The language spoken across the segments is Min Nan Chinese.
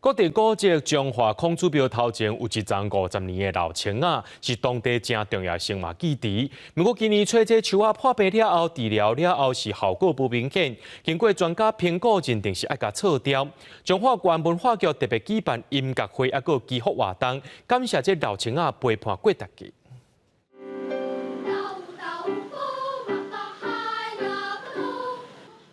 國定古蹟彰化孔子廟頭前有一叢50年的老樹仔，是當地誠重要生活記憶。毋過今年吹這樹仔破病了後，治療了後是效果無明顯，經過專家評估認定是愛共鑿掉。彰化縣文化局特別舉辦音樂會，抑閣祈福活動，感謝這老樹仔陪伴過大家。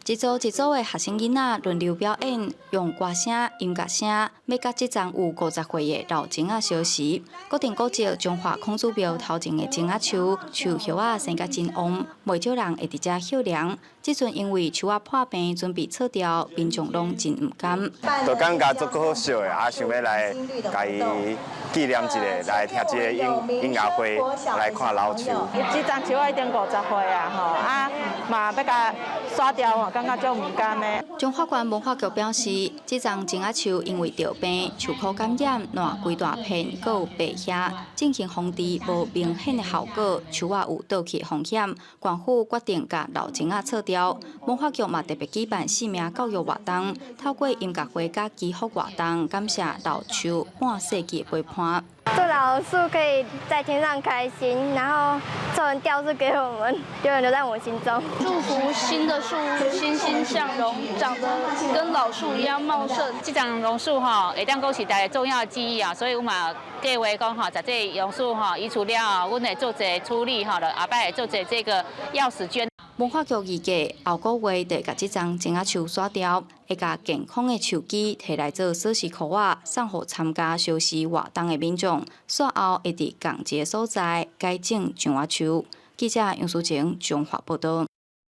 一組一組的學生囡仔輪流表演，用歌聲、音樂聲，欲佮這叢有50歲的老松仔相識。國定古蹟彰化孔子廟頭前的松仔樹，樹葉仔生甲真旺，袂少人會佇遮歇涼。這陣因為樹仔破病，準備鑿掉，民眾攏真毋甘。就感覺足可惜的，啊，想欲來共伊紀念一下，來聽這个音樂會，來看老樹。這叢樹已經50歲啊，吼，啊，嘛欲共刷掉吼，感覺足毋甘的。彰化縣文化局表示，這叢松仔樹因為著病、樹箍感染、爛規大片，閣有白蟻進行防治，無明顯的效果，樹仔有倒去的風險。縣府決定共老松仔鑿掉。文化局嘛特別舉辦生命教育活動，透過音樂會佮祈福活動，感謝老樹半世紀的陪伴。祝老樹可以在天上開心，然後做成吊飾給我們，永遠留在我們心中。祝福新的樹欣欣向榮，長得跟老樹一樣茂盛。這叢榕樹吼，會當講是大家重要的記憶啊，所以阮嘛計劃講吼，佇這榕樹吼移除了後，阮會做一个處理吼，後擺會做一个這个鑰匙圈。文化局預計後個月就會共這叢松仔樹刷掉，會共健康的樹枝提來做鎖匙箍仔，送予參加燒時活動的民眾。煞後會佇仝一个所在改種樟仔樹。記者楊淑晴彰化報導。